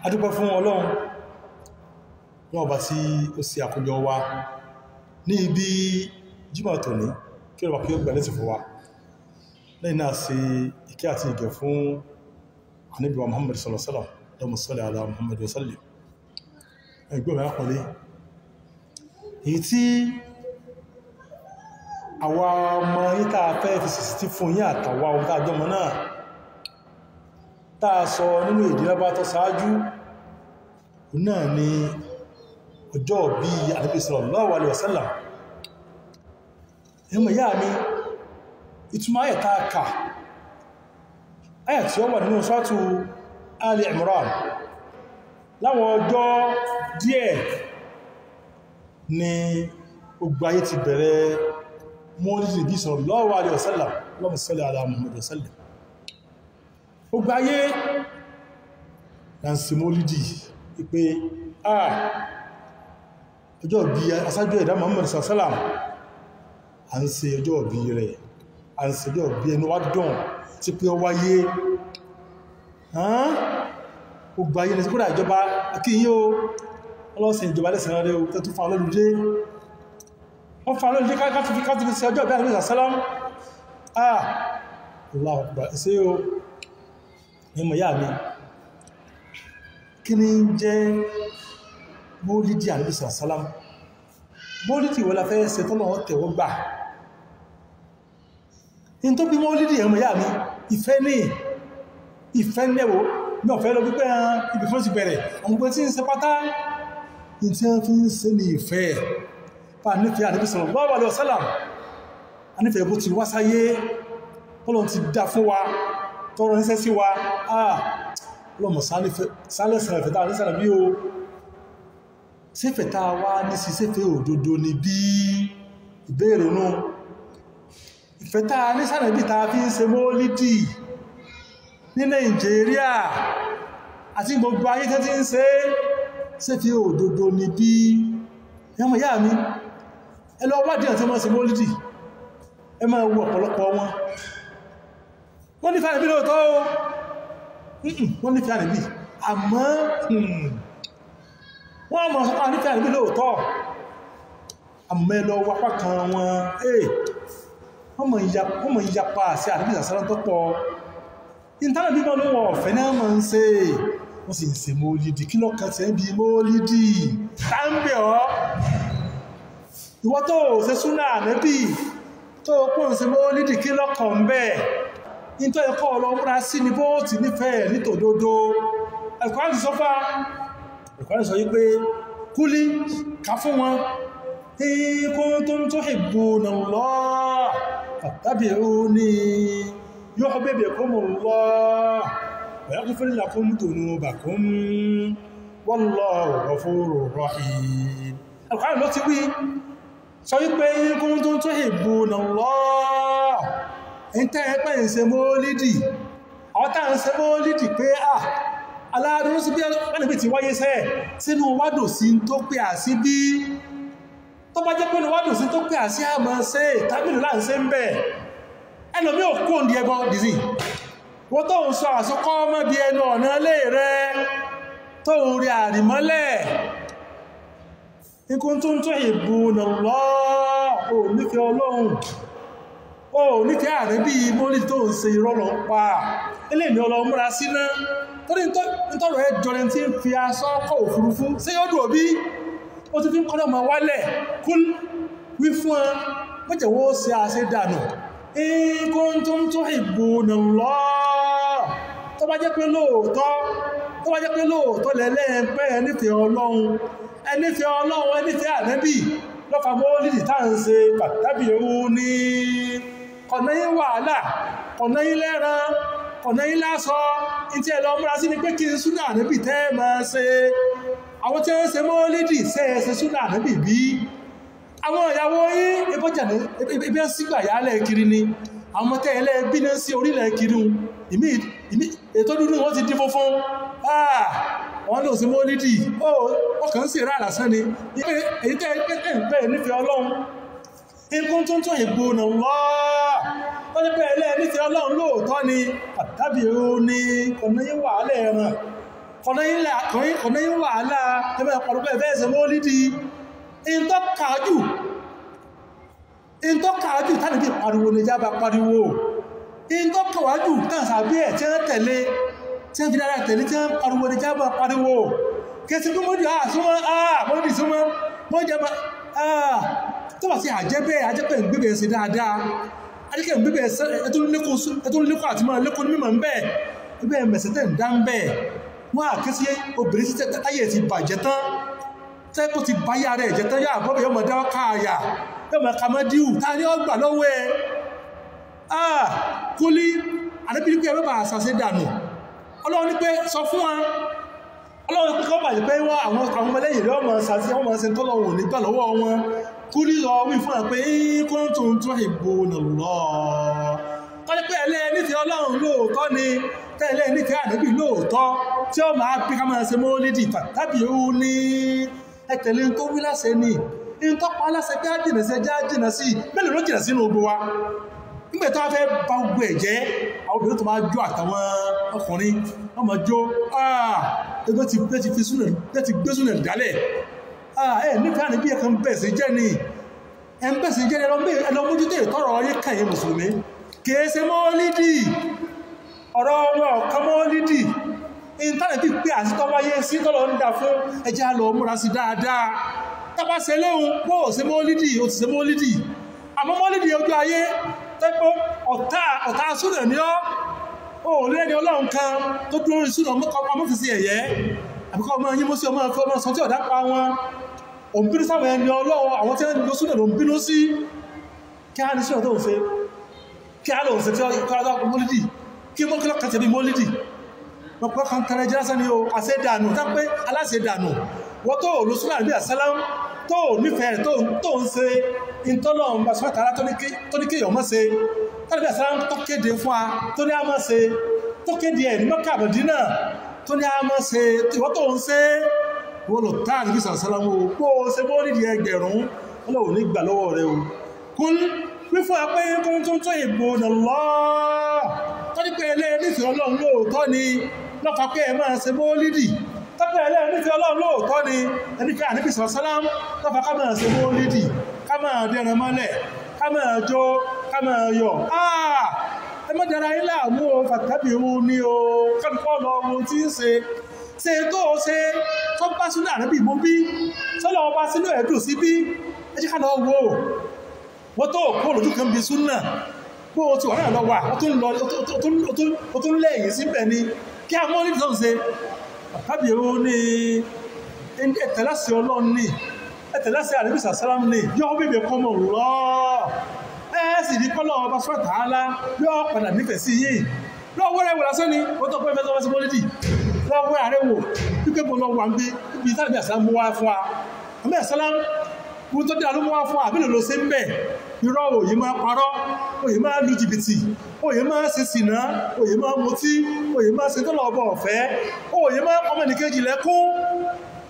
Adúpẹ́ fún Ọlọ́run wọn ọba tí ó ṣe àkójọ wa ní ibi Jímọ̀ tòní, kí ọba kí ó gbà lẹ́sìn fún wa. Lẹ́yìn náà ṣe ìkẹ́ àti ìgẹ̀ fún Ànábì wa Muhammad sallallahu alaihi wasallam. Allahumma salli ala Muhammad wa sallim. Ẹgbẹ́ mi arákùnrin, èyí tí àwa ọmọ yín tá a fẹ́ fi sìsì tí fún yín àtàwa ohun tá a jọmọ náà tá a sọ nínú èdè lábá tó ṣáájú náà ni ọjọ́ bí Ànábì sallallahu alaihi wasallam. Ẹmọ ìyá mi, ìtumọ̀ ayẹ̀ tá a kà, ayẹ̀ tí ó wà nínú Suratu Ali Imran, láwọn ọjọ́ díẹ̀ ni gbogbo ayé ti bẹ̀rẹ̀ mọ́lìdì Nabi sallallahu alaihi wasallam. Allahumma salli ala Muhammad wa sallim. Gbogbo ayé láǹsì mọ́lìdì pé ọjọ́ bí aṣáájú ẹ̀dá Muhammad sallam, à ń ṣe ọjọ́ bí rẹ̀, à ń ṣe ọjọ́ bí ẹnu wá dùn tí pé ó wáyé. Gbogbo ayé ní kódà ìjọba kí yí o, ọlọ́sìn ìjọba lẹ́sìn rẹ̀ o tẹ́tù fún alólùdé, wọ́n fún alólùdé káàkiri sí ọjọ́ bí Ànábì sallam. Allahu Akbar. Ṣé o ní mọ̀ yá mi, kí ni jẹ́ mọ́lídì Ànábì sallam? Mọ́lídì wọ́n la fẹ́ ṣe tọ́lọ̀ tẹ̀wọ́ gbà? In tó bí mọ́lídì ẹ̀mọ̀ yá mi, ìfẹ́ ní ìfẹ́ nẹ́wò ní ọ̀fẹ́ lọ pípẹ́ ibi fún ti bẹ̀rẹ̀ àwọn gbogbo tí ń ṣe pátá in tí wọ́n fi ń ṣe ní ìfẹ́ pa nífẹ̀ẹ́ Ànábì sallallahu alaihi wasallam, a nífẹ̀ẹ́ bó ti wá sáyé, Ọlọ́run ti dá fún wa, tọrọ níṣẹ́ sí wa. Ọlọ́mọ̀ sálẹ̀sàn ẹ̀fẹ́ tá a nísàlẹ̀ bí o sífẹ̀ tá a wá ní sí sífẹ̀ òdodo ni bí ìbéèrè nù. Ìfẹ́ tá a nísàlẹ̀ bí tá a fi ń ṣe mọ́lídì ní Nàìjíríà àti gbogbo ayé tó ti ń ṣe sífẹ̀ òdodo ni bí. Ẹmọ ìyá mi, ẹ lọ wádìí àti wọ́n ṣe mọ́lídì, ẹ máa wo ọ̀pọ̀lọpọ̀ wọn, wọ́n nífẹ̀ẹ́ Ànábì lóòótọ́ o, wọ́n nífẹ̀ẹ́ Ànábì, àmọ́ wọ́n mọ̀ sọ́kọ́ nífẹ̀ẹ́ Ànábì lóòótọ́, àmọ́ ẹ lọ wapá kan wọn, wọ́n mọ̀ ìyapa sí Ànábì sàsárá tó pọ̀. Ìntánà bíbọn ló wọ̀ ọ̀fẹ́ náà mọ̀ ń ṣe, wọ́n sì ń ṣe mọ́lídì. Kí lọ́kàn tẹ́ bí mọ́lídì tá ń bẹ̀ ọ́? Ìwọ tó ṣe súnà Ànábì tó pọ̀ ń ṣe mọ́lídì, kí lọ́kàn ń bẹ̀? Ìntọ́ ẹ̀kọ́ ọlọ́múra sí ni bó ti nífẹ̀ẹ́ nítòdodo. Al-Qur'an ti sọ fá, Al-Qur'an sọ wípé kúlí ká fún wọn, in kuntum tuhibbuna Allah fattabi'uni yuhbibkumullah wa yaghfir lakum dhunubakum wallahu ghafurur rahim. Al-Qur'an ló ti wí sọ wípé in kuntum tuhibbuna Allah, ń tẹ́ ẹgbẹ́ ìṣe mọ́lídì, àwọn táà ń ṣe mọ́lídì pé aládùn sí bí ẹnìbí ti wáyé sẹ́ sínú wádò sí tó pé à sí bí. Tó bá jẹ́ pé wádò sí tó pé à sí àmọ́ ṣe tábìlì là ń ṣe ń bẹ̀. Ẹlòmí ò kó òǹdí ẹbọ dìsìn, wọ́n tó ń sọ àsọkọ́ mọ́ bí ẹnu ọ̀nà ilé rẹ tó ń rí àrìmọ́lẹ̀. In kuntum tuhibbuna Allah, ò nífẹ̀ẹ́ Ọlọ́run, ó nífẹ̀ẹ́ Ànábì, mọ́lì tó ń ṣe irọ́ lọ pa eléyìí ọlọ́ múra síná. Torí nítọ́rọ̀ ẹ jọrẹ tí ń fi aṣọ kọ́ òfurufú ṣé yóò dùn òbí ó ti fi ń kọ́nà máa wálẹ̀ kúl wí fún ẹ mọ́jẹ̀ wọ́n ṣe àṣẹ dànù. In kuntum tuhibbuna Allah, tó bá jẹ́ pé lóòótọ́, tó bá jẹ́ pé lóòótọ́ lẹ́lẹ́ẹ̀pẹ́ ẹ nífẹ̀ẹ́ Ọlọ́run, ẹ nífẹ̀ẹ́ Ọlọ́run, ẹ nífẹ̀ẹ́ Ànábì, lọ́fà mọ́lìdì tá à ń ṣe fattabi'uni. Kọ̀nà yín wàhálà, kọ̀nà yín lẹ́ran, kọ̀nà yín lásọ, ní tí ẹ lọ múra sí ni pé kí n súnà Ànábì tẹ́ ẹ máa ṣe. Àwọn tí wọ́n ń ṣe mọ́lídì ṣe é ṣe súnà Ànábì bí? Àwọn ìyàwó yín ìbọ̀jà ní ibi ń sígbà yálẹ̀ kiri ni, àwọn ọmọ tẹ́ ẹlẹ́ bí ní sí orílẹ̀ kiri un, ìmí ètò dúdú wọn ti dín funfun. Wọ́n lò sí mọ́lídì, ó kàn ń sì rà lásán ni. Èyí tẹ́ ẹ pẹ́ nífẹ̀ẹ́ Ọlọ́run, in kuntum tuhibbuna Allah, tó ní pé ẹlẹ́ nífẹ̀ẹ́ Ọlọ́run lóòótọ́ ni, fattabi'uni, kọ̀nà yín wà lẹ́ẹ̀ràn. Kọ̀nà yín wàhálà ẹgbẹ́ ọ̀pọ̀lọpọ̀ ẹ̀fẹ́ ẹ̀sẹ̀ mọ́lídì. Ìntọ́kàájù tánàbí pariwo ní jábá pariwo. Ìntọ́kàájù tánàbí ẹ̀ tí wọ́n tẹ̀lé tí wọ́n fi dára tẹ̀lé tí wọ́n pariwo ní jábá pariwo. Kẹsí pé mọ́lídì súnmọ́ mọ́lídì súnmọ́ mọ́jẹba tó bá sí àjẹ́bẹ́ àjẹ́pẹ́ ń gbébẹ̀ sí dáadáa. Àjẹ́pẹ́ ń gbébẹ̀ ẹtún lékọ́ àti máa lékọ́ ní mímọ̀ ń bẹ́ẹ̀. Ibẹ̀ mẹ̀sẹ̀tẹ̀ ń dá ń bẹ́ẹ̀. Wọ́n á ké sí obìnrin sí táyé ti bàjẹ́ tán, tẹ́kọ̀ ti báyà rẹ̀ jẹ́ tán, yá àbọ̀bẹ̀ yọmọ dáwọ́ káàyà yọmọ kàmọ́díù ta ní ọgbà lọ́wọ́ ẹ̀. Kúlí àdébí pé ẹgbẹ́ bá àṣàṣe dànù. Ọlọ́run ní pé sọ fún wa, Ọlọ́run pé kọ́ bàjẹ́ pé wọ́n àwọn ọmọlẹ́yìn rẹ̀ ọmọ ṣàṣe ọmọ ṣe tọ́lọ́run ò ní gbà lọ́wọ́ wọn. Kúlí lọ wí fún wa pé kuntum tuhibbunallah. Tọ́jú pé ẹlẹ́ ní ti Ọlọ́run lóòótọ́ ni, tẹ́lẹ̀ ní ti ànábì lóòótọ́ tí ó máa bí ká máa ṣe mọ́lídì tàbí ó ní ẹ̀tẹ̀lé tó wí láṣẹ ni in tó pa láṣẹ pé á jìnà sí ẹjá jìnà sí. Mélòó ló jìnà sínú ogun wa? Nígbà tó wá fẹ́ ba gbogbo ẹ̀ jẹ́, àwọn obìnrin tó máa jó àtàwọn ọkùnrin wọ́n máa jó, ẹgbẹ́ ti fi súnà ti gbé súnà dálẹ̀. Ẹ nífẹ̀ẹ́ ànábì ẹ̀ kan bẹ̀ sí jẹ́ ni, ẹ̀ ń bẹ̀ sí jẹ́ ni, ẹ lọ mójútó ìtọ́rọ̀ ayé kàyé mùsùlùmí. Kìí ṣe mọ́lídì, ọ̀rọ̀ wọn ọ̀kan mọ́lídì. Ìntánẹ̀tì pé àti tọ́wáyé sí tọ́lọ ń dà fún ẹjẹ́ lọ múra sí dáadáa. Tọ́bá ṣe léhun pó ò ṣe mọ́lídì, ó ti ṣe mọ́lídì. Àmọ́ mọ́lídì ojú ayé tẹ́pọ̀ ọ̀tá súnà ní ọ́. Ó lé ní Ọlọ́run kan tó dúró ní súnà ọmọ fi sí ẹ̀yẹ́. Àbíkọ́ ọmọ yín mú sí ọmọ ẹ̀fọ́ ọmọ sọ tí ọ̀dá pa wọn. Ò ń bínú sáwọn ẹni Ọlọ́run, àwọn tí wọ́n ń lo súnà ló ń bínú sí. Kí á ní súnà tó ń ṣe? Kí á lòun ṣe tí ó mọ́lídì? Kí mọ́kílọ́ kan tẹ̀lé mọ́lídì? Lọ́pọ̀ kan tẹ̀lé jẹ́ lásán ni o, àṣẹ́dànù, tápé aláṣẹ́dànù. Wọ́n tó lò súnà àbí àsálám tó nífẹ̀ẹ́ tó ń ṣe ìtọ́lọ̀ bá sọ́tà ara tó ní kéèyàn mọ́ ṣe. Tàbí àsálám tó kéde fún wa tó ní a mọ́ ṣe, tó kéde ẹ̀ ní Mọ́kà Mẹdínà tó ní a mọ́ ṣe, ìwọ́n tó ń ṣe wọ́n lọ tá àbí àsálám o, bó o ṣe bó nídìí ẹgbẹ̀rún, Ọlọ́run ní gbà lọ́wọ́ rẹ o. Kún wífún apẹ́ kún tó ìbò nàlọ́. Tọ́jú pé ẹlẹ́ nífẹ̀ẹ́ Ọlọ́run lóòótọ́ ni, lọ́fà pé ẹ máa ṣe mọ́lídì. Tọ́pẹ́ ẹlẹ́ nífẹ̀ẹ́ Ọlọ́run lóòótọ́ ni, ẹni pé ànábì sàlám lọ́fà ká máa ṣe mọ́lídì, ká máa dẹran mọ́lẹ̀, ká máa jó, ká máa yọ̀. Ẹ má dára yín láàmú o, fàtàbí òun ni o, kálukọ́ lọ ohun tí ń ṣe. Ṣe tó o ṣe tó bá sínú ànábì mú bí, sọ́lọ́ ọba sínú ẹ̀dùn sí bí, ẹ jẹ́ ká lọ wò ó. Wọ́n tó kó lójú kan bí súnà, bó o ti wà náà lọ wà, ó tún lẹ́yìn síbẹ̀ ni. Kí a mọ́ nídìí tó ń ṣe, tàbí ó ní ẹ̀tẹ̀láṣẹ Ọlọ́run ní, ẹ̀tẹ̀láṣẹ ànábì sàlám ní, yọ́ bèbè kọ́mọ̀ lọ́. Ẹ sì ní kọ́lọ́ ọba sọ́tà á yọ́ padà nífẹ̀ẹ́ sí yìí. Lọ́wọ́ rẹ̀ wò lásán ni, ó tó pẹ́ fẹ́ tó wá sí mọ́lídì. Lọ́wọ́ rẹ̀ wò, wípé mo lọ wà ń bí ibi tàbí àsálám mú wá fún wa. Àmì àsálám mo tó dáa ló mú wá fún àbí lòlò sí ń bẹ̀. Irọ́ òye máa parọ́, òye máa lu jìbìtì, òye máa ṣe sìnà, òye máa mutí, òye máa ṣe tọ́lọ̀ ọba ọ̀fẹ́, òye máa ọmọ nìkejì lẹ́kún.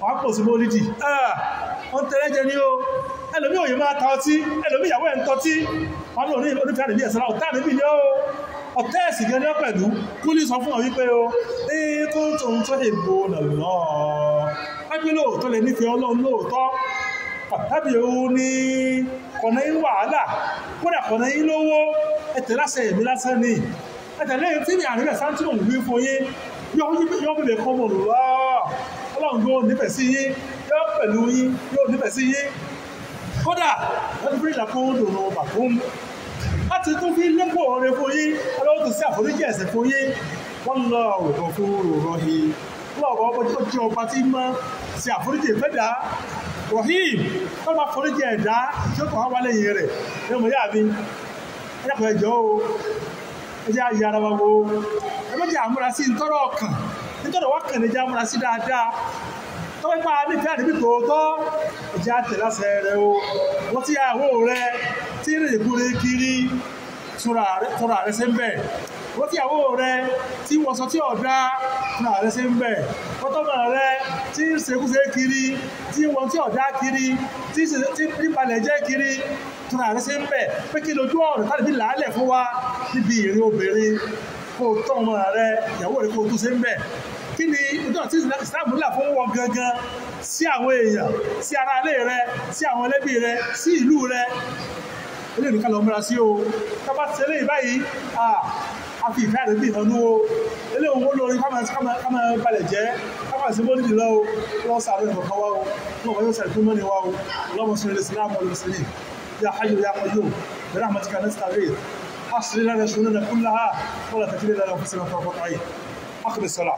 Wàá pọ̀ sí mọ́lídì. Wọ́n tẹ́lẹ̀ jẹ ní o. Ẹlòmí òye máa ta ọtí, ẹlòmí ìyàwó ẹ̀ ń tọ́tí. Wọ́n ní onífẹ́ àdébí ẹ̀sán ọ̀tá àdébí ni ó. Ọ̀tá ẹ̀sìn gan ni ó pẹ̀lú. Kúlí sọ fún ọ wípé o, kó tó ń tó ìbò nàlọ́. Wájú lóòótọ́ lè nífẹ̀ẹ́ Ọlọ́run lóòótọ́. Tàbí ó ní kọ̀nà yín wàhálà, kódà kọ̀nà yín lówó, ẹ̀tẹ̀ lásẹ̀ èmi lásán ni. Ẹ̀tẹ̀ lẹ́yìn tí àríwẹ̀ sáńtìmọ̀ wí fún yín, yọ́ bèbè kọ́ mọ̀ lọ́. Ọlọ́run yóò nífẹ̀ẹ́ sí yín, yóò pẹ̀lú yín, yóò nífẹ̀ẹ́ sí yín. Kódà, wọ́n ti fi ìlà fún dùnú bàkún. Láti tún fi lépò oore fún yín, Ọlọ́run tó sí àforíjì ẹ̀ṣẹ̀ fún yín. Wọ́n lọ òkò fún rọ̀hì. Ọlọ́run ọba tó jẹ́ ọba tí mọ́ sí àforíjì ìfẹ́ dá. Rahim, tó bá foríjì ẹ̀dá tí ó kàn wá lẹ́yìn rẹ̀. Ẹ mọ̀ yá mi, ẹ dákun ẹ jọ̀ọ́ o, ẹ jẹ́ àyè ara wa wo. Ẹ má jẹ́ àmúra sí ntọ́rọ̀ ọkàn, ntọ́rọ̀ wá kàn ní jẹ́ àmúra sí dáadáa. Tọ́wọ́ ipa nífẹ̀ẹ́ àdébí tòótọ́, ẹ jẹ́ àtẹ̀láṣẹ rẹ o. Wọ́n ti àwọ̀ rẹ tí ń rìn kúrè kiri, túnra rẹ ṣe ń bẹ̀. Wọ́n ti àwọ̀ rẹ tí wọ́n sọ tí ọ̀dá, túnra rẹ ṣe ń bẹ̀. Wọ́n tọ́mọ rẹ tí ń ṣekúṣe kiri, tí wọ́n tí ọ̀dá kiri, tí nípalẹ̀ jẹ́ kiri, túnra rẹ ṣe ń bẹ̀. Pé kí lójú ọ̀rọ̀ tàbí làálẹ̀ fún wa níbi ìrìn obìnrin, kó tọ́ ọmọ rẹ, ìyàwó rẹ kó tún ṣe ń bẹ̀. Kí ni ojú condition tí Islam là fún wọn gangan sí àwọn èèyàn, sí ara ilé rẹ, sí àwọn ẹlẹ́bí rẹ, sí ìlú rẹ. Eléyìí nìkan lọ múra sí o. Tá bá ti eléyìí báyìí, a fi ìfẹ́ àdébí ìhànú o. Eléyìí òun lórí ká máa balẹ̀ jẹ́, ká máa ṣe mọ́lìdì lọ o. Wọ́n sàrò ìkọ̀kan wá o, wọ́n bá yóò sàrò fún mọ́ni wá o. Allahumma salli ala Islam wal muslimin. Ya hayyu ya qayyum bi rahmatika nastaghith. أصلح لنا شؤوننا كلها ولا تكلنا لنا أنفسنا طرفة عين. أقم الصلاة.